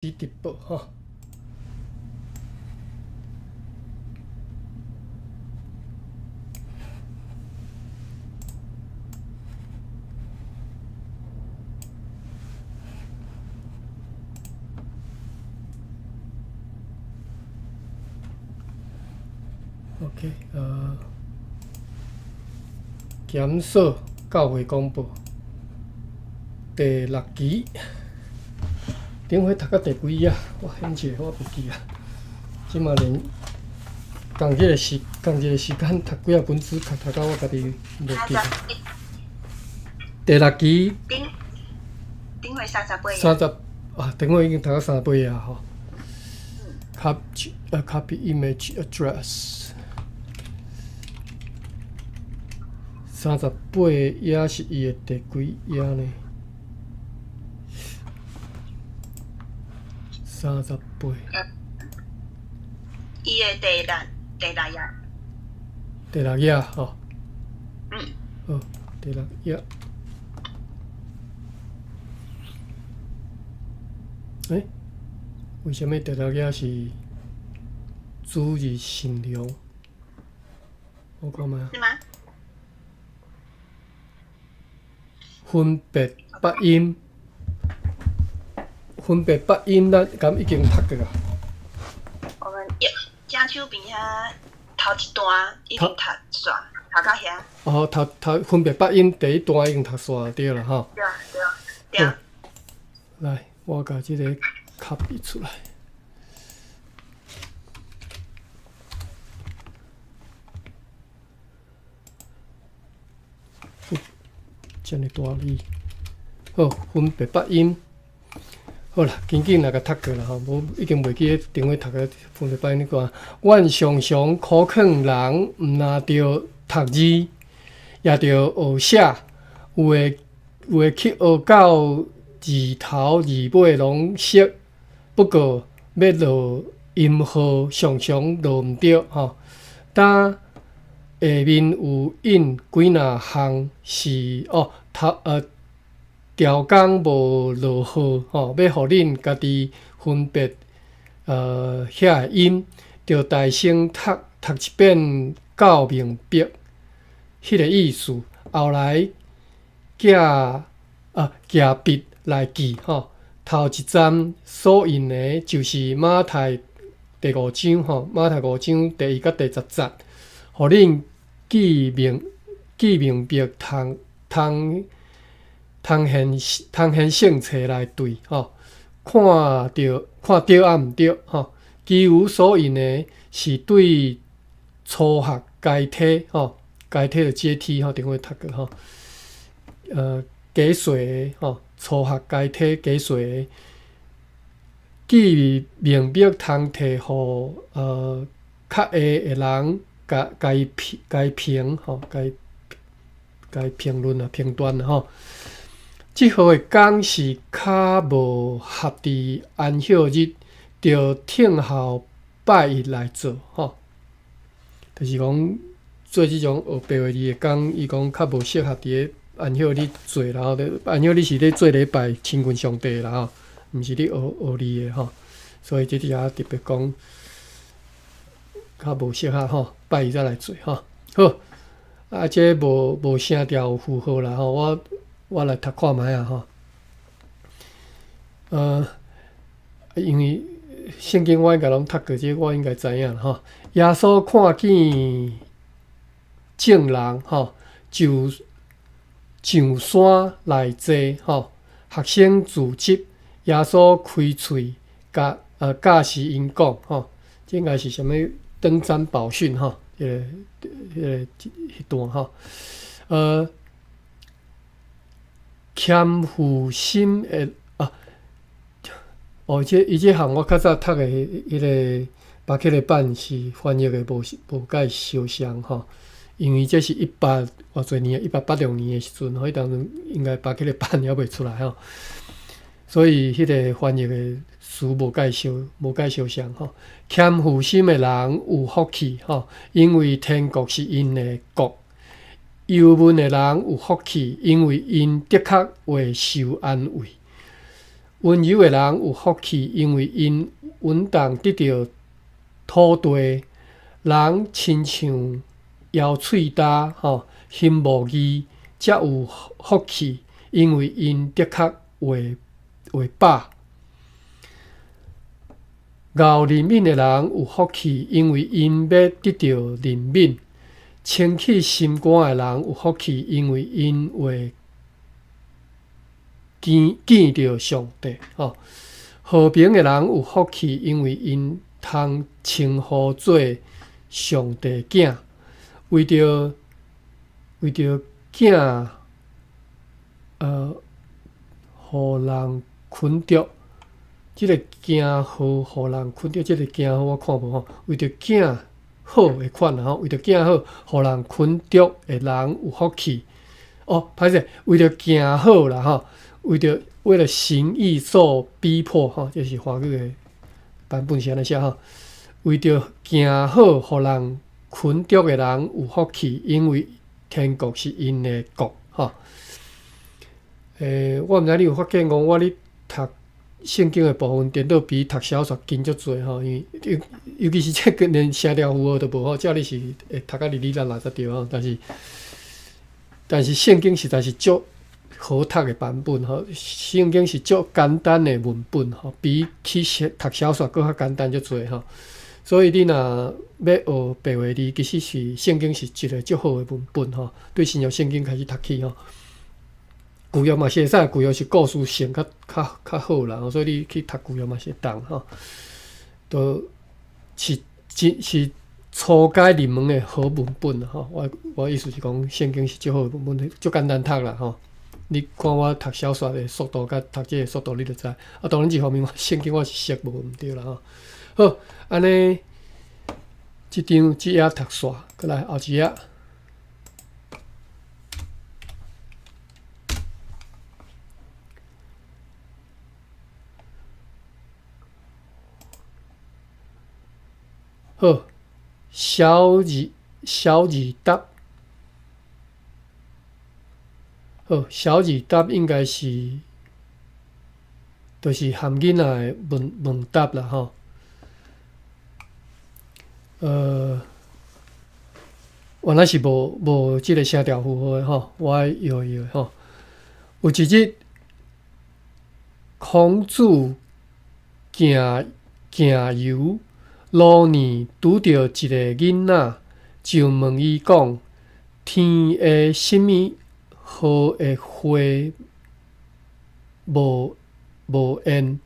直播吼。OK，檢索教會廣播第六期，頂回讀到第幾頁？我顯示我袂記啊。這馬連仝一個時間讀幾仔本書，讀到我家己袂記。第六期。頂回38頁。三十啊，頂回已經讀到38頁啊吼。Copy image address。38頁是伊的第幾頁呢？38。伊的第六頁。第六頁吼。嗯。好，第六頁。欸？為啥物第六頁是主日善良？我看覓。是嗎？分別八音，分別八音，咱敢已經讀過啊？我們正手邊遐頭一段已經讀煞，讀到遐。哦，頭頭分別八音第一段已經讀煞對啦吼。對對對。來，我共這個 copy 出來。遮爾大字，好，分別八音，好啦，緊緊來共讀過啦吼，無已經袂記得頂回讀個分別八音。你看，阮常常苦勸人，毋若著讀字，也著學寫，有的去學到字頭字尾攏識，不過欲落音號，常常落毋著吼。當下面有印幾若項是哦，頭調工無落號吼，欲予恁家己分別遐個音，著大聲讀讀一遍較明白彼個意思。後來寄筆來記吼。頭一站所引的就是馬太第五章吼，馬太五章第一佮第十節。予恁記明白，通通通現通現聖冊來對吼，看著看對抑毋對吼。其餘所引的是對初學階梯吼，階梯的階梯吼，頂回讀過吼。解說的吼，初學階梯解說的，記明白通提予較下的人。共伊評，共伊評吼，共伊共伊評論啊，評斷吼。這號的工是較無合佇安息日，著聽候拜日來做吼。就是講做這種學白話字的工，伊講較無適合佇咧安息日做，然後安息日是咧做禮拜親近上帝啦吼，毋是咧學學字的吼。所以這佇遐特別講。較無適合吼，拜日才來做吼。好，啊，這無聲調有符號啦吼，我來讀看覓啊吼。因為聖經我應該攏讀過，這個我應該知影啦吼。耶穌看見眾人吼，就上山來坐吼，學生聚集，耶穌開喙教示𪜶講吼，這應該是啥物？登山寶訓吼，彼段吼，謙虛心的啊，哦，這伊這項我較早讀的彼個巴克禮版是翻譯的無介相像吼，因為這是一百偌濟年，1886年的時陣，彼當陣應該巴克禮版猶未出來吼，所以彼個翻譯的詞無介相像吼。謙虛心的人有福氣吼，因為天國是𪜶的國。憂悶的人有福氣，因為𪜶的確會受安慰。溫柔的人有福氣，因為𪜶穩當得著土地。人親像搖喙焦吼，行無義才有福氣，因為𪜶的確會會飽。熬憐憫的人有福氣，因為𪜶欲得著憐憫。清氣心肝的人有福氣，因為𪜶會見見著上帝。吼，和平的人有福氣，因為𪜶通稱呼做上帝囝。為著為著囝，予人捆著，這个驚好予人捆著，這个驚好我看無吼。為著囝好的款啦吼，為著囝好予人捆著的人有福氣。哦，歹勢，為著行好啦吼，為著為了行義受逼迫吼，這是華語的版本是按呢寫吼。為著行好予人捆著的人有福氣，因為天國是𪜶的國吼。我毋知你有發現講，我咧讀聖經的部分，顛倒比讀小說緊足濟吼，因為尤尤其是這個連聲調符號都無吼，這你是會讀甲哩哩啦啦才對吼。但是但是聖經實在是足好讀的版本吼，聖經是足簡單的文本吼，比起讀小說閣較簡單足濟吼。所以你若欲學白話字，其實是聖經是一个足好的文本吼。對新約聖經開始讀起吼。舊約嘛是會使，舊約是故事性較較較好啦，所以你去讀舊約嘛是會當吼。都是真是初階入門的好文本吼。我我意思是講，聖經是足好的文本，足簡單讀啦吼。你看我讀小說的速度，佮讀這个速度，你就知。啊，當然一方面，我聖經我是熟無毋對啦吼。好，按呢，這張這頁讀煞，閣來後一頁。好，小字小字答，好，小字答應該是，就是含囡仔的問問答啦吼。原來是無無這个聲調符號的吼，我愛搖搖吼。有一日，孔子行行遊，路呢拄著一个囡仔，就問伊講：天下啥物好的花無無煙？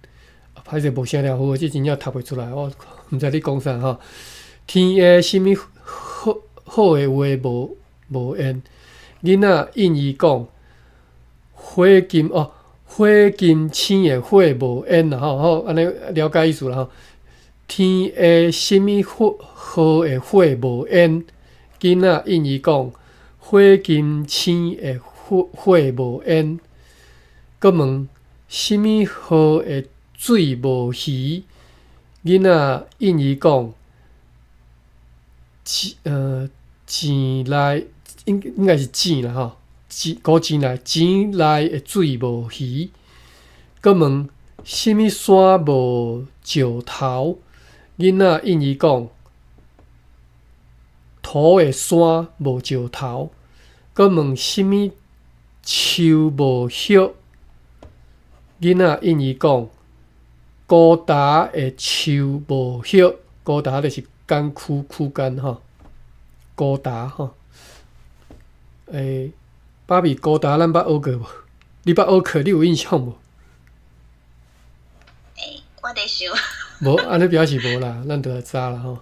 歹勢無聲調符號，這真正讀袂出來，我毋知你講啥吼。天下啥物好好的話無無煙？囡仔應伊講：火金哦，火金星的火無煙啦吼，好，按呢了解意思啦吼。天下啥物好好的火無煙？囡仔應伊講：火金星的火火無煙。閣問：啥物好的水無魚？囡仔應伊講：井井內應應該是井啦吼，井古井內井內的水無魚。閣問：啥物山無石頭？囡仔應伊講：土的山無石頭。閣問：啥物樹無葉？囡仔應伊講：高達的樹無葉。高達就是乾枯枯乾吼，高達吼。芭比高達咱捌學過無？你捌學過？你有印象無？我佇想。無，按呢表示無啦，咱就來查啦吼。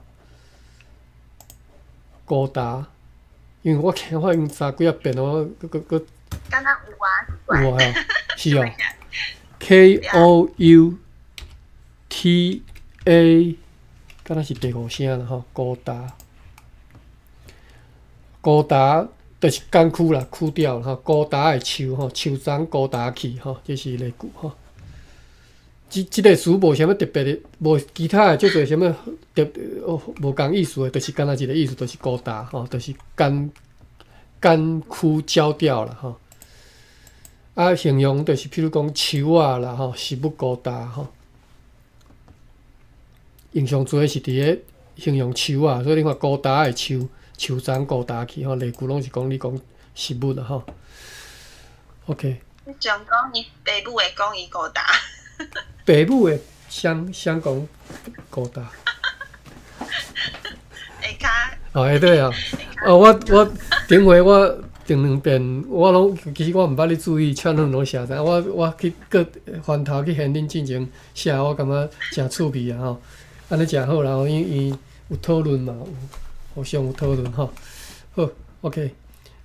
高達，因為我聽我已經查幾仔遍咯，閣閣閣。敢若有啊？有啊，是哦。KOUTA，敢若是第五聲啦吼，高達。高達就是乾枯啦，枯掉吼。高達的樹吼，樹欉高達去吼，這是例句吼。這這个詞無啥物特別的，無其他的足濟啥物特無仝意思的，就是干焦一个意思，就是高達吼，就是乾乾枯焦掉了吼。啊，形容就是譬如講樹仔啦吼，食物高焦吼。用上濟是佇咧形容樹仔，所以你看高焦的樹，樹叢高焦去吼，例句攏是講你講食物啦吼。OK。你像講伊爸母會講伊高焦。爸母會啥啥講高焦？下跤。哦，會對啊。哦，我頂回我頂兩遍，我攏其實我毋捌咧注意，請恁攏寫啥，我去閣翻頭去現恁進前寫，我感覺誠趣味啊吼。按呢誠好啦吼，因為伊有討論嘛，有互相有討論吼。好，OK，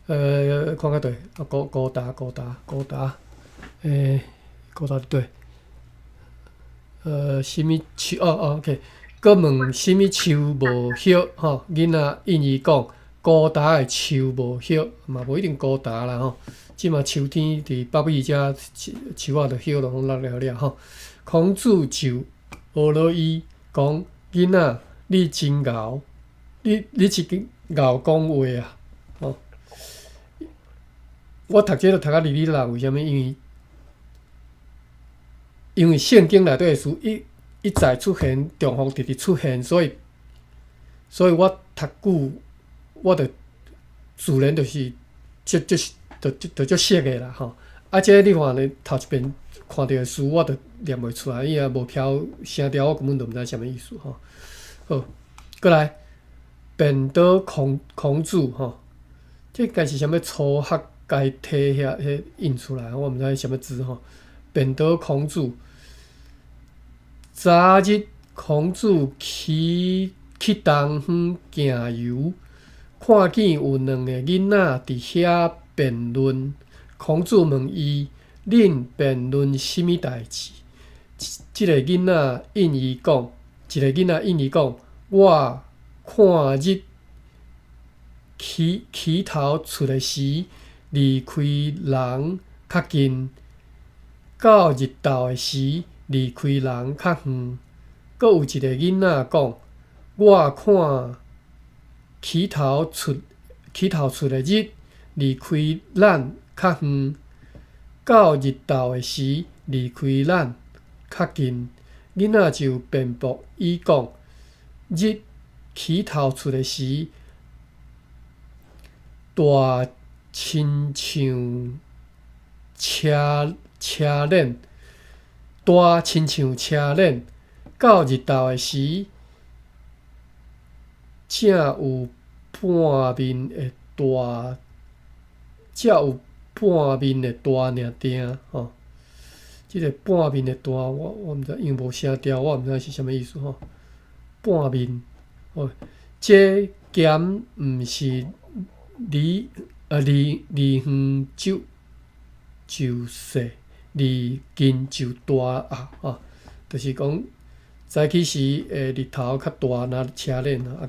看較對，啊高高焦高焦高焦，高焦佇佗？啥物樹？哦哦，OK，閣問啥物樹無葉吼？囡仔應伊講，高焦的樹無葉，嘛無一定高焦啦吼。這馬秋天佇北美遮樹樹仔就葉攏落了了吼。孔子就學了伊講，囡仔，你真𠢕，你一間𠢕講話啊！吼，我讀這個讀甲哩哩啦，為啥物？因為聖經內底的詞一再出現，重複直直出現，所以我讀久，我就自然就是足足就就足熟的啦吼。啊，這你看咧，頭一遍看著的詞，我就念袂出來，伊也無飄聲調，我根本就毋知啥物意思吼。好，閣來辯倒孔子吼，這應該是啥物初學楷體遐彼印出來，我毋知啥物字吼。辯倒孔子，昨日孔子去東方行遊，看見有兩个囡仔佇遐辯論。孔子問伊：恁辯論啥物代誌？這個囡仔應伊講，一個囡仔應伊講：我看日起頭出的時，離開人較近；到日晝的時，離開人較遠。閣有一個囡仔講：我看起頭出的日，離開咱較遠；到日晝的時，離開咱較近。囡仔就辯駁伊講：日起頭出的時，大親像車輪，大親像車輪；到日晝的時，才有半面的大，才有半面的大爾定吼。這个半面的大，我毋知，因為無聲調，我毋知是啥物意思吼。半面，哦，這敢毋是離遠就細，離近就大啊！吼，就是講早起時的日頭較大，若車輪啊，啊，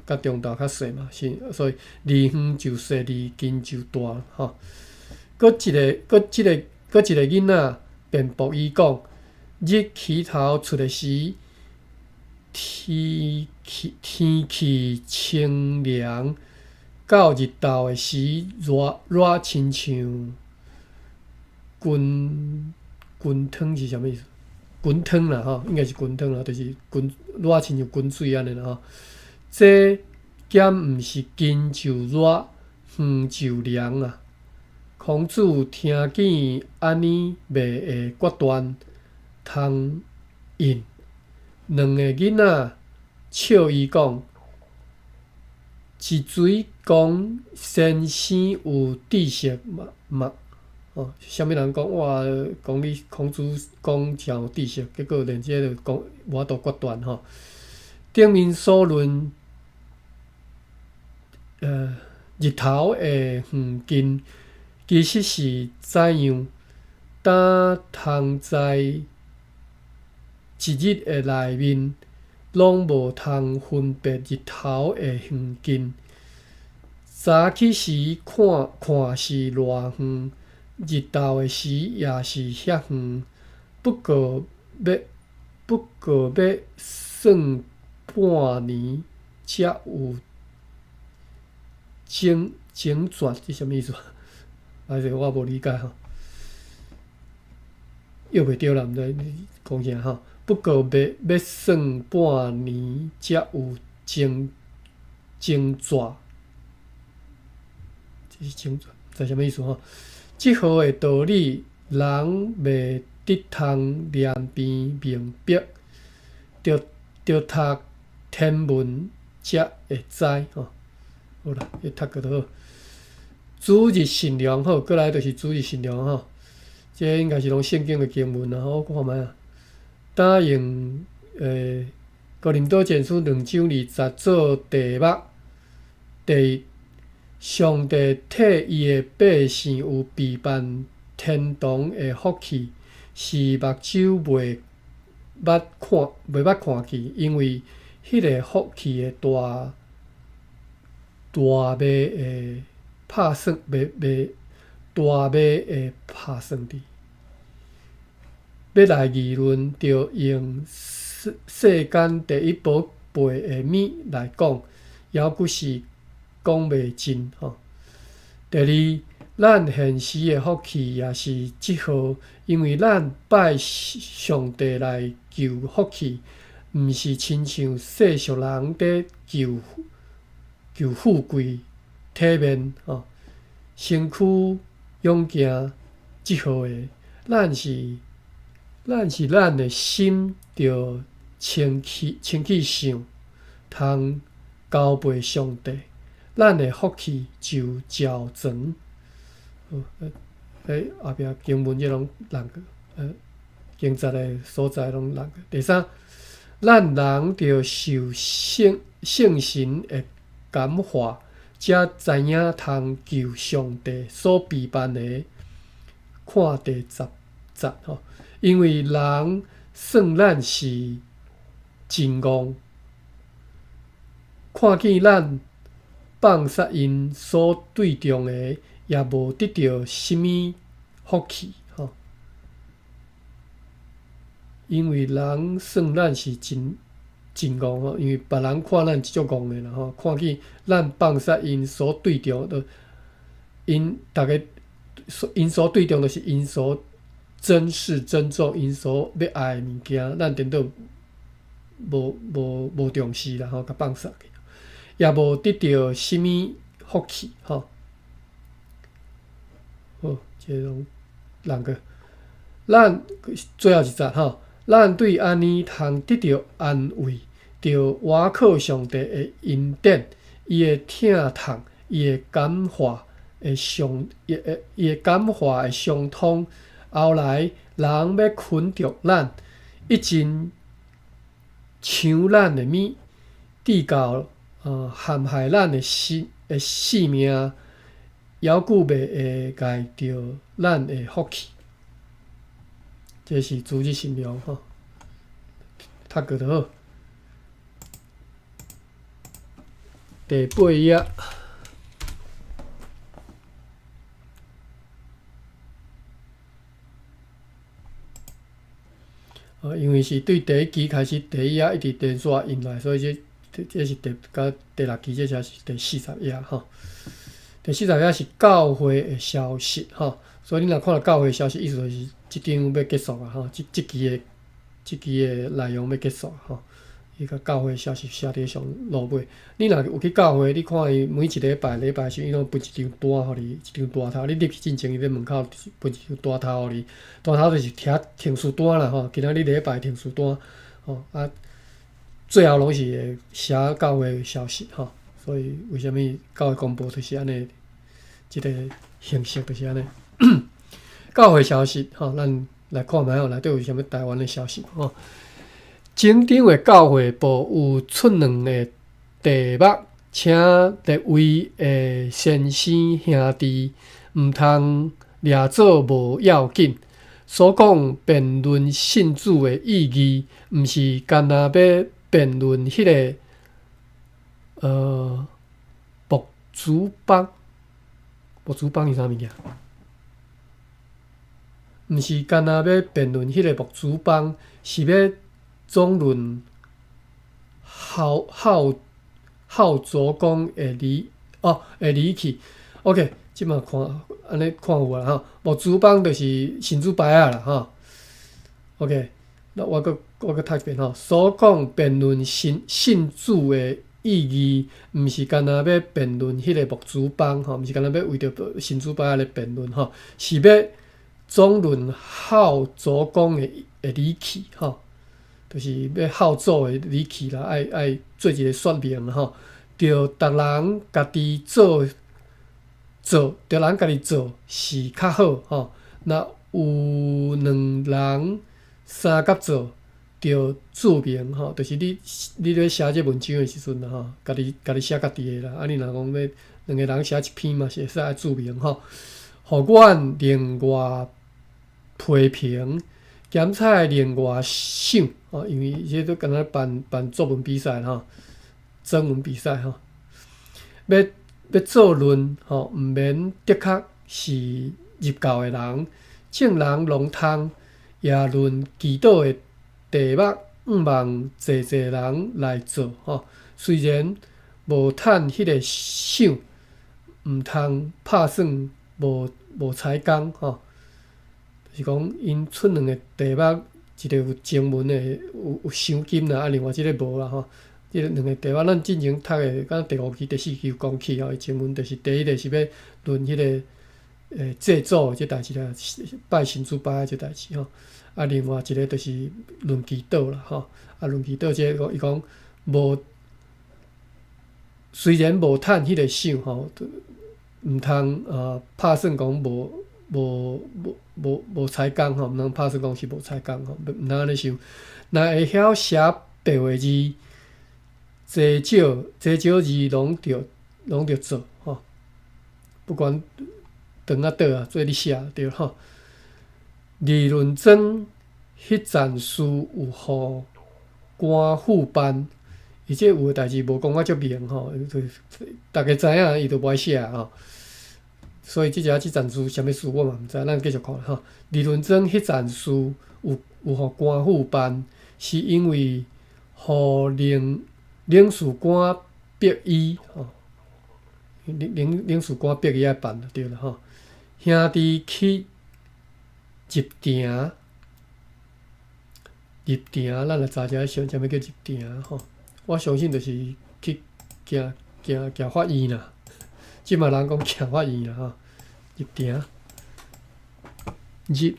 佮中晝較細嘛，是所以離遠就細，離近就大吼。閣一個囡仔辯駁伊講：日起頭出的時，天氣清涼；到日晝的時，熱熱親像滾湯是啥物意思？滾湯啦吼，應該是滾湯啦，就是滾熱親像滾水按呢啦吼。這敢毋是近就熱，遠就涼啊？孔子聽見按呢，袂會決斷通應。兩个囡仔笑伊講：一錘講先生有知識嘛？哦，啥物人講哇？講你孔子講誠有知識，結果連這个講無法度決斷吼。頂面所論，日頭的遠近，其實是怎樣？焦通在一日的內面，攏無通分別日頭的遠近。早起時看看是偌遠，日晝的時也是遐遠。不過欲算半年才有整絕，這啥物意思？啊，這個我無理解吼。約袂著啦，毋知你講啥吼。不過欲欲算半年才有精精紙，這是精紙，毋知啥物意思吼。這號的道理，人袂得通念邊明白，著著讀天文才會知吼。好啦，彼讀過就好。主日信仰好，過來就是主日信仰吼。這應該是攏聖經的經文啦，我看覓啊。答應哥林多前書兩章二節做題目。第一，上帝替伊的百姓有備辦天堂的福氣，是目睭袂捌看、袂捌看見，因為彼个福氣的大大袂會拍算，袂袂大袂會拍算佇。欲來議論，著用世世間第一寶貝的物來講，猶閣是講袂盡吼。第二，咱現時的福氣也是這號，因為咱拜上帝來求福氣，毋是親像世俗人佇求求富貴體面吼，身軀勇健這號的，咱是。咱是咱的心著清氣清氣想，通交陪上帝，咱的福氣就照全。好，欸，後壁經文這攏兩個，經節的所在攏兩個。第三，咱人著受聖聖神的感化，才知影通求上帝所備辦的。看第十節吼。因為人算咱是真戇，看見咱放殺𪜶所對中的，也無得著啥物福氣吼。因為人算咱是真真戇吼，因為別人看咱足戇的啦吼，看見咱放殺𪜶所對中的，𪜶逐个𪜶所對中就是𪜶所。珍視珍重𪜶所欲愛的物件，咱顛倒無無無重視啦吼，共放殺去，也無得著啥物福氣吼。好，這攏兩個，咱最後一節吼，咱對按呢通得著安慰，著倚靠上帝的恩典，伊的疼痛，伊的感化的傷，伊的伊的感化的傷痛。後來，人欲捆著咱，一陣搶咱的物，直到陷害咱的性的性命，猶閣袂會礙著咱的福氣。這是主日信仰吼，讀過就好。第八頁。因為是對第一期開始，第一頁一直連續印來，所以這這是第到第六期，這才是第四十頁吼。第四十頁是教會的消息吼，所以你若看著教會消息，意思就是這張欲結束啊吼，這這期的這期的內容欲結束吼。伊共教會消息寫佇上落尾。你若有去教會，你看伊每一禮拜禮拜時，伊攏分一張單予你，一張單頭。你入去進前，伊佇門口分一張單頭予你，單頭就是寫停書單啦吼。今仔日禮拜停書單，吼啊，最後攏是會寫教會消息吼。所以為啥物教會公報就是按呢，這個形式就是按呢。教會消息吼，咱來看覓吼，內底有啥物台灣的消息吼。整張的教會報有出兩个題目，請列位的先生兄弟毋通掠做無要緊。所講辯論信主的意義，毋是干焦欲辯論彼个木主邦，木主邦是啥物件？毋是干焦欲辯論彼个木主邦，是欲總論孝孝孝祖公的離哦的離去。OK，這馬看按呢看有啊吼，木主邦就是神主牌仔啦吼。OK，那我閣讀一遍吼。所講辯論信信主的意義，毋是干焦欲辯論彼个牧主幫吼，毋是干焦欲為著神主牌來辯論吼，是欲總論孝祖公的理氣吼，就是欲孝祖的理氣啦，愛愛做一个說明吼。著逐人家己做做，著人家己做是較好吼。若有兩人相佮做，著註明吼，就是你你咧寫這文章的時陣啦吼，家己家己寫家己的啦。啊，你若講欲兩个人寫一篇嘛，是會使愛註明吼。予阮另外批評，兼采另外想吼，因為這都敢若辦辦作文比賽吼，徵文比賽吼，欲欲做論吼，毋免的確是入教的人，眾人攏通，也論祈禱的題目，向望濟濟人來做吼。雖然無趁彼个賞，毋通拍算無無才工吼。就是講，𪜶出兩个題目，一个有經文的，有有賞金啦，啊，另外這个無啦吼。這个兩个題目，咱進前讀的，敢第五期、第四期有講起吼。伊經文就是第一个是欲論彼个祭祖的這代誌啦，拜神主牌的這代誌吼。啊，另外一个就是論祈禱啦吼。啊，論祈禱這个，伊講無雖然無趁彼个賞吼，毋通拍算講無無無無無才工吼，毋通拍算講是無才工吼，毋通按呢想。若會曉寫白話字，濟少濟少字攏著攏著做吼，不管長啊短啊，做你寫對吼。理論莊彼層事有予官府辦，伊這有的代誌無講甲足明吼，逐家知影伊就無愛寫吼。所以這隻這層事啥物事我嘛毋知，咱繼續看吼。理論莊彼層事有有予官府辦，是因為予領領事官逼伊吼，領領領事官逼伊愛辦就對啦吼。兄弟去入庭，入庭，咱來查一下啥物叫入庭吼。我相信就是去行行行法院啦。這馬人講行法院啦吼，入庭，入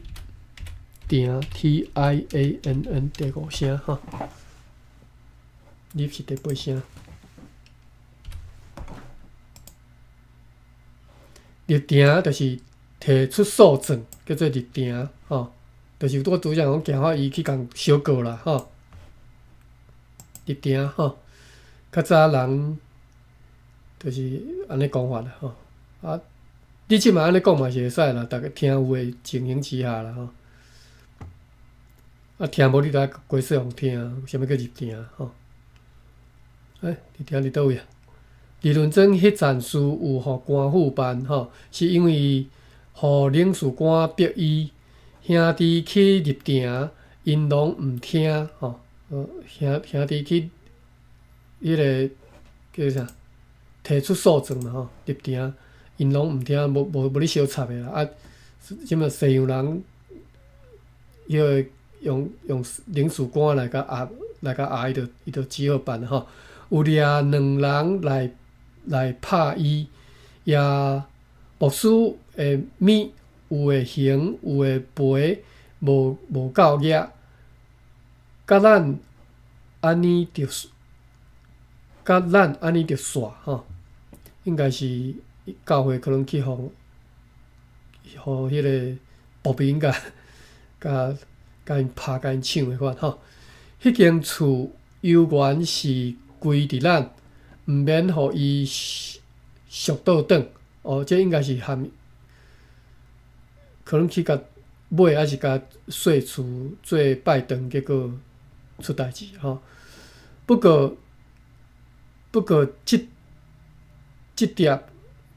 庭，T I A N N 第五聲吼，入是第八聲。入庭就是提出訴狀，叫做入庭吼，就是我拄才講行法院去共相告啦吼。入庭吼，較早人就是按呢講法啦吼。啊，你這馬按呢講嘛是會使啦，逐家聽有的情形之下啦吼。啊，聽無你著愛解說予聽，啥物叫入庭吼？欸，入庭佇佗位啊？理論莊彼層事有予官府辦吼，是因為予領事官逼伊兄弟去入庭，𪜶攏毋聽吼。兄兄弟去彼个叫啥？提出訴狀啦吼，入庭，𪜶攏毋聽，無無無咧相插的啦。啊，這馬西洋人，彼个用用領事官來共壓，來共壓，伊就伊就只好辦吼。有掠兩人來來拍伊，也牧師的物有的還，有的賠，無無夠額，佮咱按呢就佮咱按呢就煞吼，應該是教會可能去予予彼个步兵共共共𪜶拍、共𪜶搶的款吼。彼間厝猶原是歸佇咱，毋免予伊贖倒轉。哦，這應該是含可能去共買，抑是共稅厝做拜堂，結果出代誌吼。不過，不過這這碟，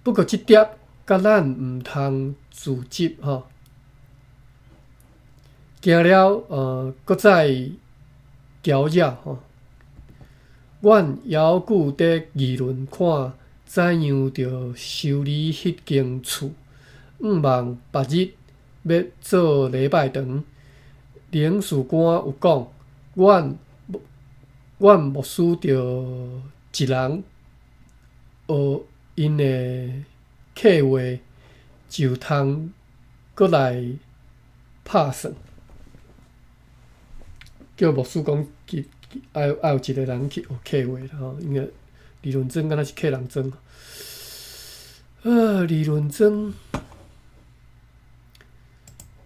不過這碟佮咱毋通自執吼。驚了，閣再攪擾吼。阮猶久佇議論看怎樣著修理彼間厝，向望別日欲做禮拜堂。領事官有講，阮阮牧師著一人學𪜶的客話，就通閣來拍算。叫牧師講，愛愛有一个人去學客話啦吼，因為二崙莊敢若是客人莊。啊，二崙莊，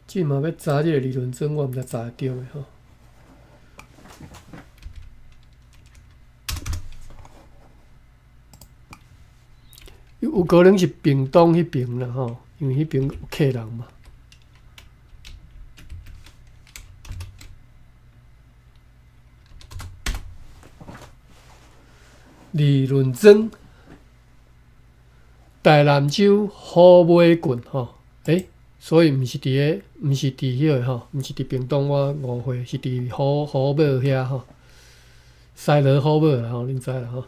這嘛欲查這个二崙莊，我毋知查會著袂吼。有可能是屏東彼爿啦吼，因為彼爿有客人嘛。二崙莊，台南州虎尾郡吼，欸，所以毋是佇个，毋是佇彼个吼，毋是佇屏東，我誤會，是佇虎虎尾遐吼，西螺虎尾啦吼，恁知啦吼。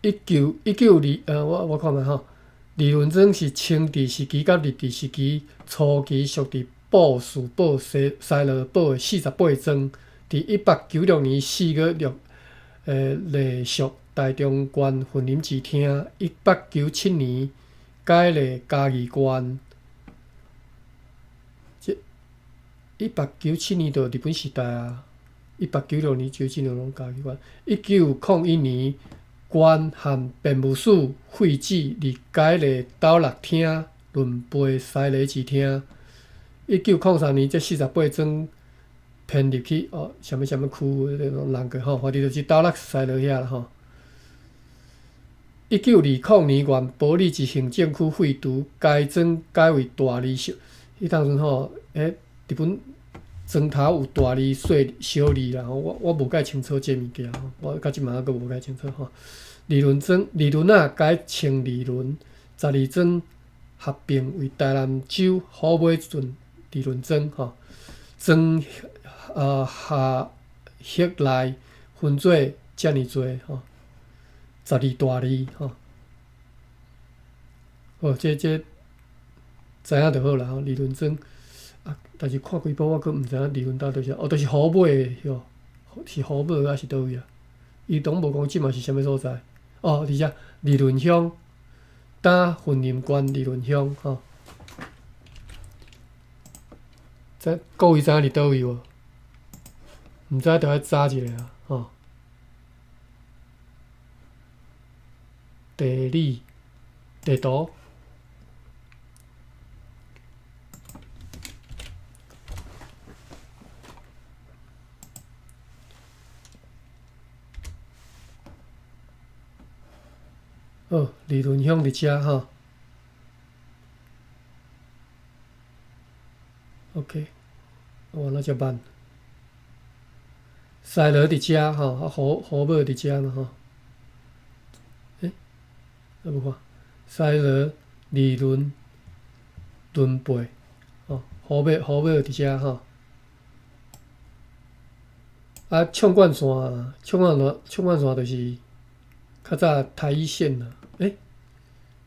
一九一九二，我我看覓吼，二崙莊是清治時期佮日治時期初期屬佇布士堡西西螺堡的48莊。佇1896年4月6，隸屬臺中縣雲林支廳。1897年改隸嘉義縣。這一八九七年就日本時代啊，一八九六年、九七年攏嘉義縣。1901年，縣和弁務署廢止，而改隸斗六廳，崙背西螺支廳。1903年，這48莊。編入去哦，啥物啥物區，彼个攏人過吼，反正就是斗六西螺遐啦吼。1920年，原埔里一行政區廢除，該莊改為大里小。彼當陣吼，彼日本莊頭有大里細小里啦吼，我我無介清楚這物件吼，我到這擺猶閣無介清楚吼。二崙莊，二崙仔改稱二崙，十二莊合併為台南州虎尾郡二崙莊吼，莊。下轄內分做遮爾濟吼，十二大里吼。好，這這知影就好啦吼。二崙莊啊，但是看規部我閣毋知影二崙佗佗是哦，就是虎尾吼，是虎尾抑是佗位啊？伊攏無講這嘛是啥物所在？哦，佇遮二崙鄉，今雲林縣二崙鄉吼。這各位知影佇佗位無？毋知著愛查一下啊，吼。地理地圖。好，二崙鄉佇遮吼。OK，我那遮慢。西螺佇遮吼，啊虎虎尾佇遮嘛吼。欸，啊無看，西螺、二崙、崙背，吼，虎尾虎尾佇遮吼。啊，縱貫線，縱貫線，縱貫線就是較早台一線啦。欸，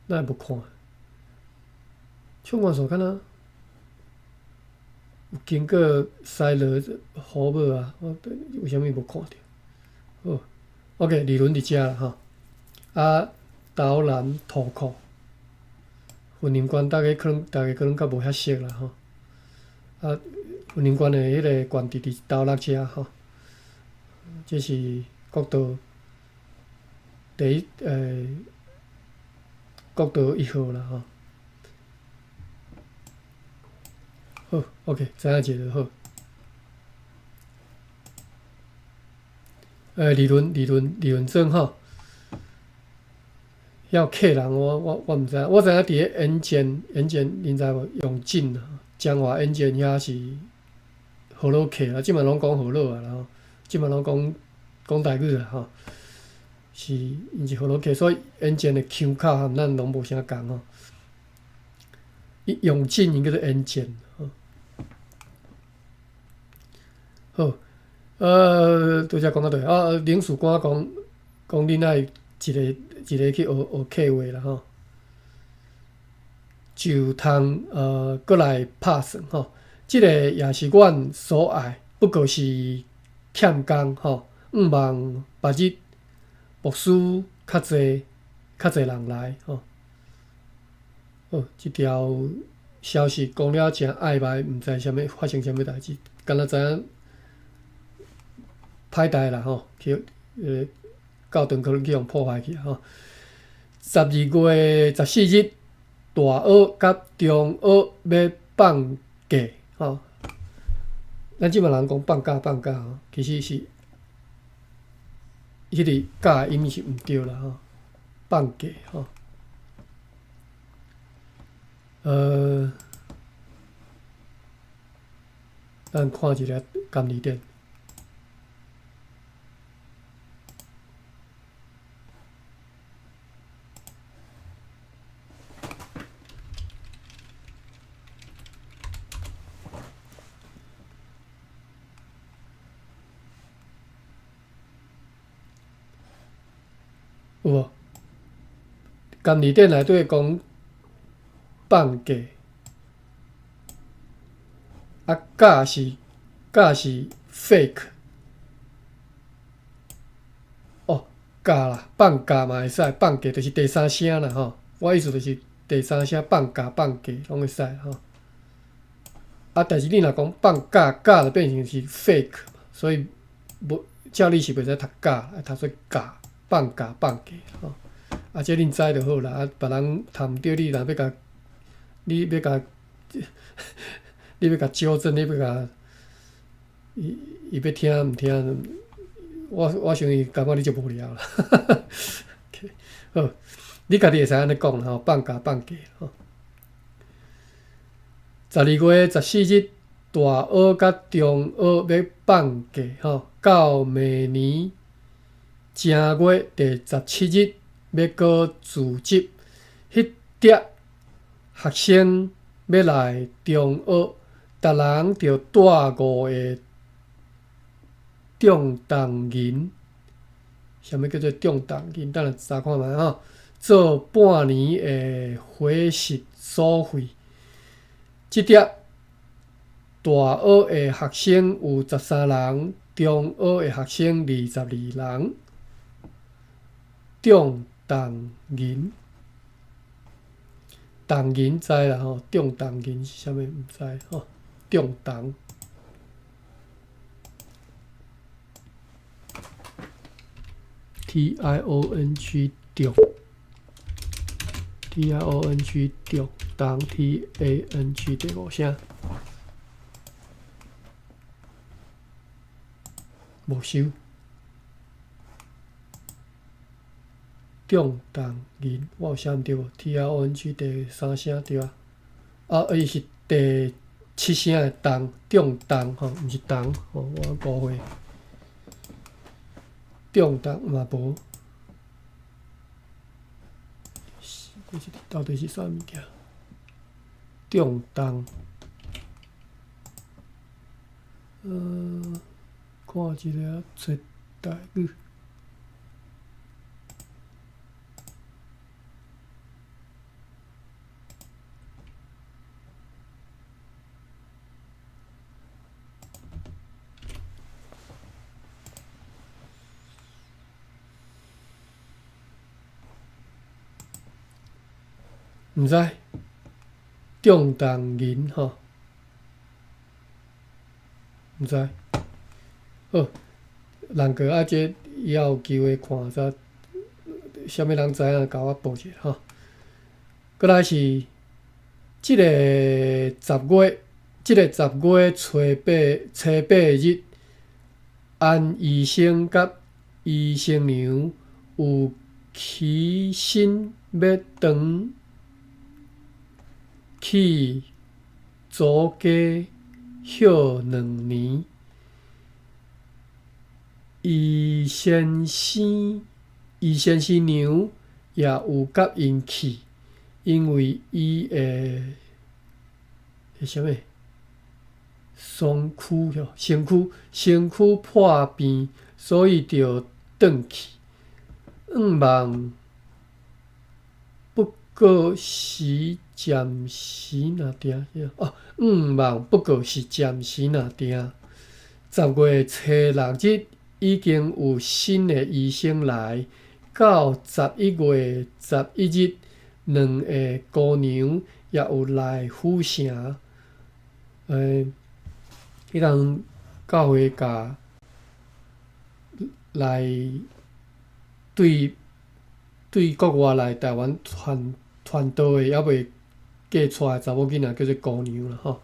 哪會無看？縱貫線敢若有經過西螺、虎尾啊？我為啥物無看著？好，OK，二崙佇遮啦吼。啊，斗南塗庫，雲林縣，大家可能大家可能較無遐熟啦吼。啊，雲林縣的彼个縣治佇斗六遮吼。這是國道第一，國道一號啦吼。好，OK，知影者就好。二崙、二崙、二崙莊吼，遐有客人，我我我毋知影，我知影佇咧塩箭，塩箭恁知無？永靖啊，彰化塩箭遐是河洛客啊，這擺攏講河洛啊啦吼，這擺攏講講台語啦吼，是𪜶是河洛客，所以塩箭的腔口和咱攏無啥仝吼。伊永靖𪜶叫做塩箭吼。好，拄才講到佗啊，領事官講講恁愛一个一个去學學客話啦吼。就通閣來拍算吼。這个也是阮所愛，不過是欠工吼。向望別日牧師較濟較濟人來吼。好，這條消息講了誠曖昧，毋知啥物發生啥物代誌，敢若知影歹代啦吼，去教堂可能去予破壞去吼。12月14日，大學佮中學欲放假吼。咱這擺人講放假放假吼，其實是彼个假的音是毋對啦吼，放假吼。咱看一下監理典。有無？監理典內底講放假，啊，假是 fake，哦，假啦，放假嘛會使，放假就是第三聲啦吼。我意思就是第三聲放假放假攏會使吼。啊，但是你若講放假，假就變成是 fake，所以無照理是袂使讀假，愛讀做假。放假放假吼，啊，這恁知就好啦。啊，別人讀毋對，你若欲共，你欲共糾正，你欲共伊伊欲聽毋聽？我想伊感覺你足無聊啦。好，你家己會使按呢講啦吼，放假放假吼。12月14日，大學佮中學欲放假吼，到明年正月第17日欲閣組織，彼疊學生欲來中學，逐人著帶五个中重銀，啥物叫做中重銀？等下查看覓吼，做半年的伙食所費。這疊大學的學生有13人，中學的學生22人。中重銀，重銀知啦吼，中重銀是啥物？毋知吼，中重。T I O N G 中，T I O N G 中，重 T A N G 第五聲，無收。中重銀，我有寫毋對無？T I O N G 第三聲對啊，啊，伊是第七聲的重，中重吼，毋是重吼，我誤會。中重嘛無，這是到底是啥物件？中重，看一下揣台語。毋知，中重銀吼，毋知。好，人過啊，這以後有機會看才，啥物人知影，共我報一下吼。閣來是這个十月，這个十月初八初八日，安醫生佮醫生娘有起身欲轉去祖家歇兩年。伊先生、伊先生娘也有佮𪜶去，因為伊的啥物雙軀吼，身軀身軀破病，所以著轉去。向望不過是暫時若定，哦，向望不過是暫時若定。10月初6日已經有新的醫生來，到11月11日，兩个姑娘也有來府城。彼當教會共來對國外來台灣傳道的，猶未嫁娶的查某囡仔叫做姑娘啦吼。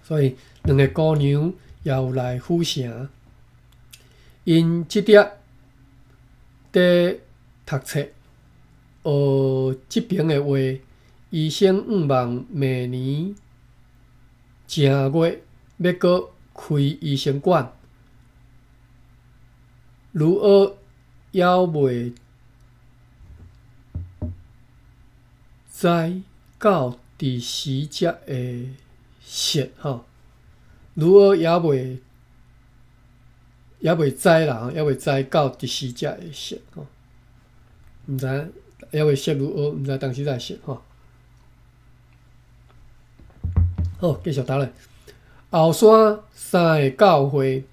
所以兩个姑娘也有來府城，𪜶這粒佇讀冊，學這爿的話，醫生向望明年正月欲閣開醫生館，如果猶未知到佇時才會說吼，如果猶未知啦，猶未知到佇時才會說吼，毋知猶未說如何，毋知當時才會說吼。好，繼續讀落。後山三个教會，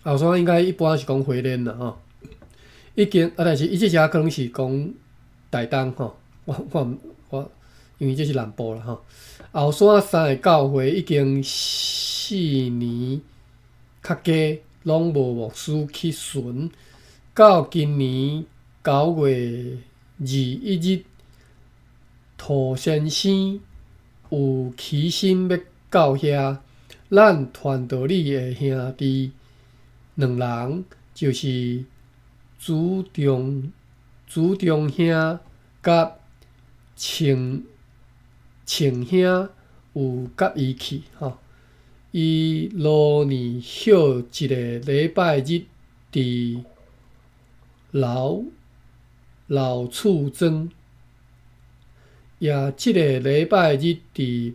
後山應該一般是講花蓮啦吼，已經啊，但是伊這遮可能是講台東吼，我因為這是南部啦吼。後山三个教會已經4年較加，攏無牧師去巡，到今年9月21日，涂先生有起心欲到遐，咱團道里的兄弟兩人，就是朱中兄佮程兄有佮伊去吼。伊落年歇一个禮拜日佇老厝莊，也這个禮拜日佇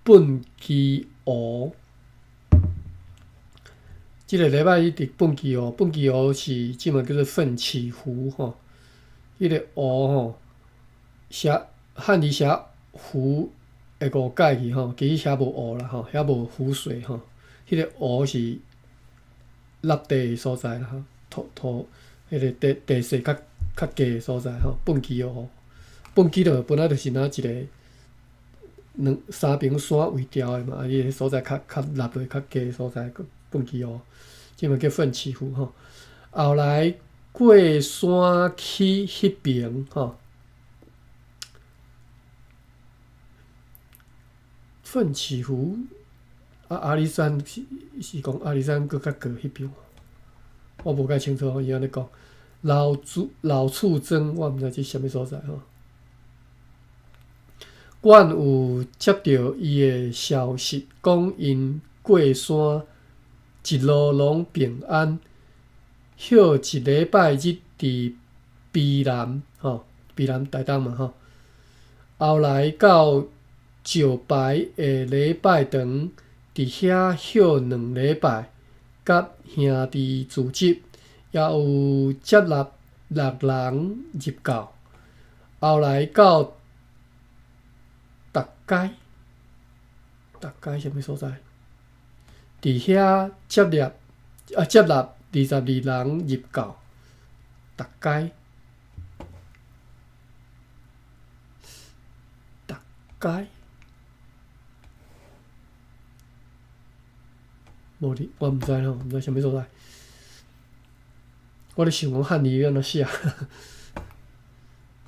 畚箕湖。這个禮拜日佇畚箕湖，畚箕湖是這馬叫做奮起湖吼。彼个湖吼，寫漢字寫湖會誤解去吼，其實遐無湖啦吼，遐無湖水吼。彼个湖是凹地的所在啦，土彼个地勢較低的所在吼，畚箕湖。畚箕就本來就是若一个兩三爿山圍牢的嘛，啊，伊个所在較凹落較低的所在，閣畚箕湖，這馬叫奮起湖吼。後來過山去彼爿吼，奮起湖啊，阿里山是講阿里山閣較過彼爿，我無介清楚，伊按呢講。老厝莊，我毋知這啥物所在吼。阮有接著伊的消息，講𪜶過山一路攏平安，歇一禮拜日佇卑南吼，卑南台東嘛吼。後來到石牌的禮拜堂，佇遐歇2禮拜，佮兄弟組織，也有接納6人入教。後來到逐街，逐街啥物所在？佇遐接納22人入教。逐街，逐街，無哩，我毋知吼，毋知啥物所在。我咧想講漢字欲按怎寫，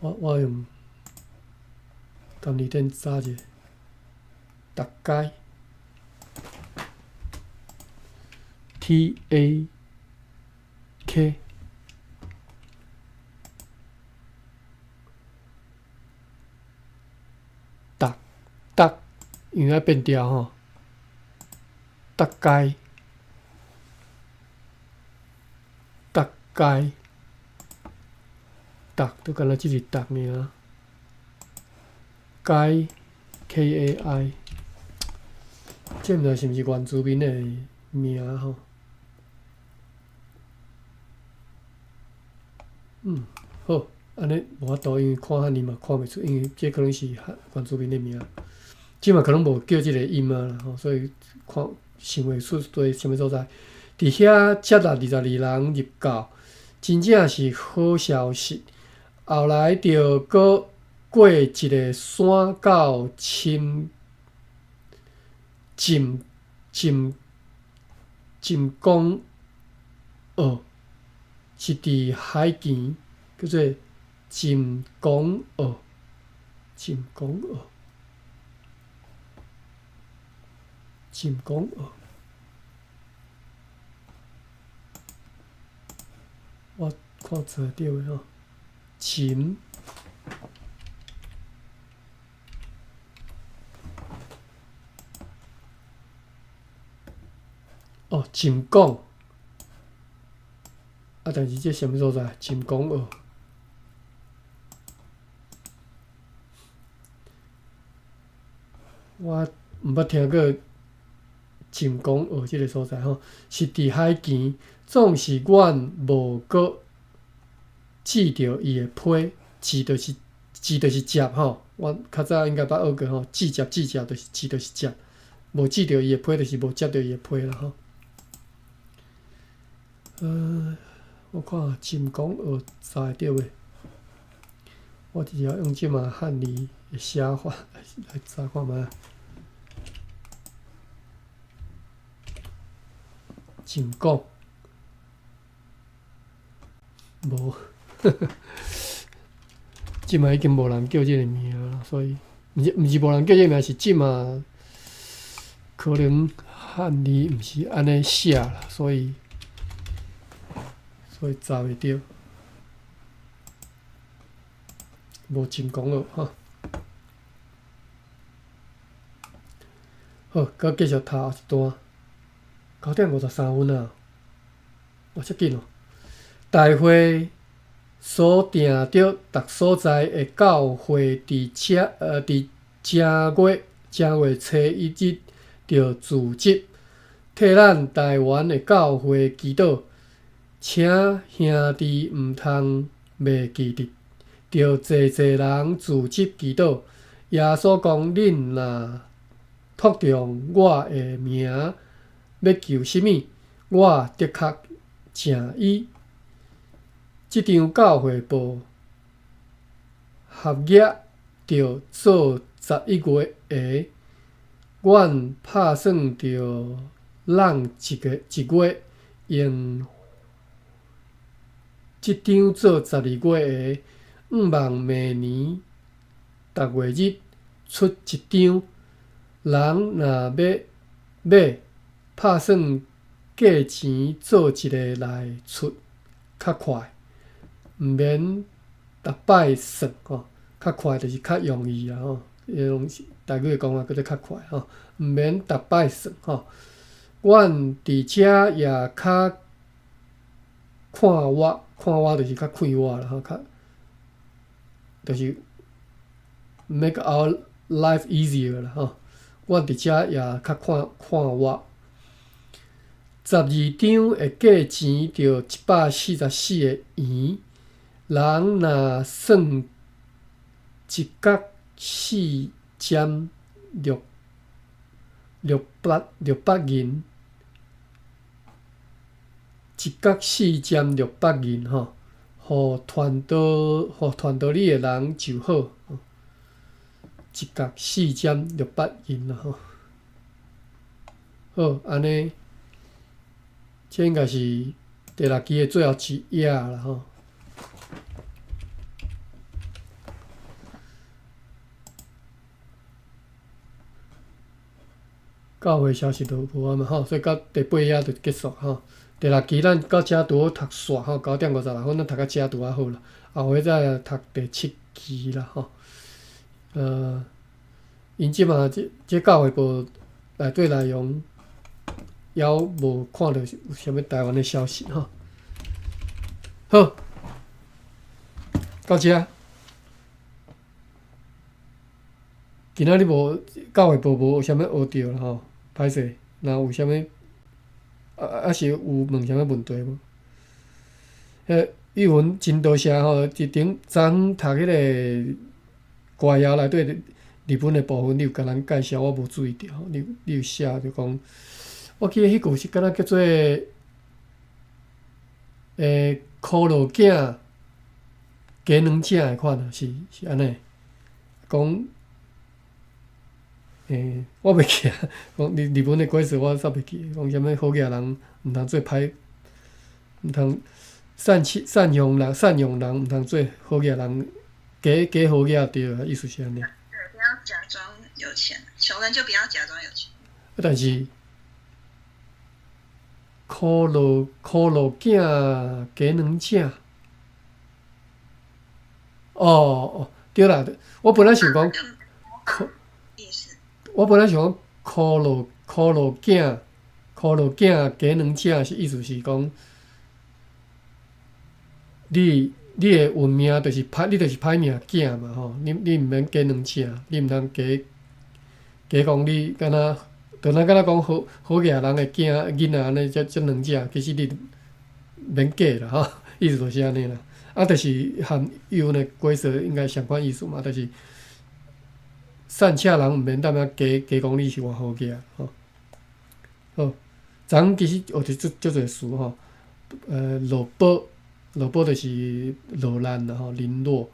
我用含字典查者，逐街，T A K，逐逐，因為愛變調吼，逐街，逐街，逐，都敢若只是逐爾。街 K A I，這毋知是毋是原住民的名吼？嗯，好，按呢無法度，因為看漢字嘛看袂出，因為這可能是原住民的名，這嘛可能無叫這个音啊啦吼，所以看想袂出對啥物所在。佇遐接納22人入教，真正是好消息。後來著閣過一个山到深浸浸浸港澳，是佇海墘，叫做浸港澳，浸港澳，浸港澳。我看查著的吼，浸。哦，浸港。啊，但是這啥物所在？浸港澳。我毋捌聽過浸港澳這个所在吼，是佇海墘，總是阮無閣接著伊的批，接就是接就是接吼。阮較早應該捌學過吼，接接接接就是接就是接，無接著伊的批就是無接著伊的批啦吼。我看浸港澳查會著袂？我直接用這馬漢字的寫法來查看覓。浸港無，這馬已經無人叫這个名啦，所以毋是無人叫這个名，是這馬可能漢字毋是按呢寫啦，所以查袂著，無浸港澳吼。好，閣繼續讀一段，9點53分啊，哇，遮緊哦！大會所定著逐所在的教會佇正月初一日著組織，替咱台灣的教會祈禱，請兄弟毋通袂記得，著濟濟人組織祈禱。耶穌講：恁若託著我的名，欲求啥物，我的確成伊。這張教會報合約著做11月的，阮拍算著攏一个一月，用這張做12月的，向望明年逐月日出一張。人若欲買，拍算價錢做一个來出較快，毋免逐擺算吼，較快就是較容易啊吼。彼攏是台語的講法，叫做較快吼，毋免逐擺算吼。阮佇遮也較看活，看活就是較快活啦吼，較就是 make our life easier 啦吼。阮佇遮也較看看活。12張的價錢著144个圓，人若算一角四針六六百六百銀，一角四針六百銀吼，予傳道予傳道理的人就好。一角四針六百銀啦吼。好，按呢，這應該是第六期的最後一頁啦吼。教會消息都無啊嘛吼，所以到第八頁就結束吼。第六期咱到遮拄好讀煞吼，9點56分咱讀到遮拄仔好啦。後回再讀第七期啦吼。𪜶這馬這這教會報內底內容，猶無看著有啥物台灣的消息吼。好，到遮。今仔日無教會報無啥物學著啦吼，歹勢，若有啥物啊啊是有問啥物問題無？彼玉文真多謝吼，一頂昨昏讀彼个歌謠內底日文的部分，你有共咱介紹，我無注意著吼。你有寫就講，我記得彼句是敢若叫做箍落囝雞卵食的款啊，是按呢？講我袂記啊，講日文的歌詞我煞袂記，講啥物好額人毋通做歹，毋通善用人毋通做好額人，假假好額對啊，意思是按呢。對，不要假裝有錢，窮人就不要假裝有錢。啊，但是箍落囝雞卵食，哦哦，對啦，我本來想講，意思。我本來想講箍落囝雞卵食是意思是講，你的運命就是歹，你就是歹命囝嘛吼，你毋免雞卵食，你毋通假假講你敢若，就咱敢若講好好額人的囝囡仔按呢遮遮卵食，其實你免假啦吼，意思就是按呢啦。啊，就是含有的規則應該相款意思嘛，就是善巧人毋免踮遐假假講你是偌好額吼。好，昨昏其實學著足足濟詞吼，落寶，落寶就是落難啦吼，零落，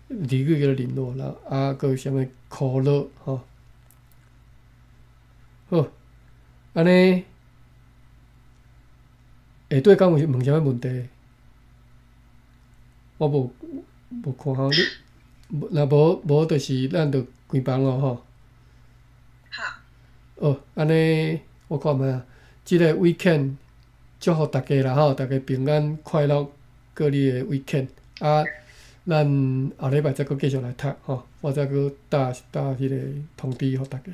日語叫做零落啦，啊，閣有啥物苦樂吼。好，按呢下底敢有問啥物問題？我無看吼，你若無就是咱就關房咯吼。好。好，按呢我看覓啊，這个 weekend 祝福大家啦吼，大家平安快樂過你的 weekend。啊，咱後禮拜再閣繼續來讀吼，我再閣打打彼个通知予大家。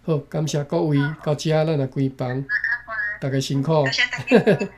好，感謝各位到遮，咱來關房，大家辛苦。多謝大家。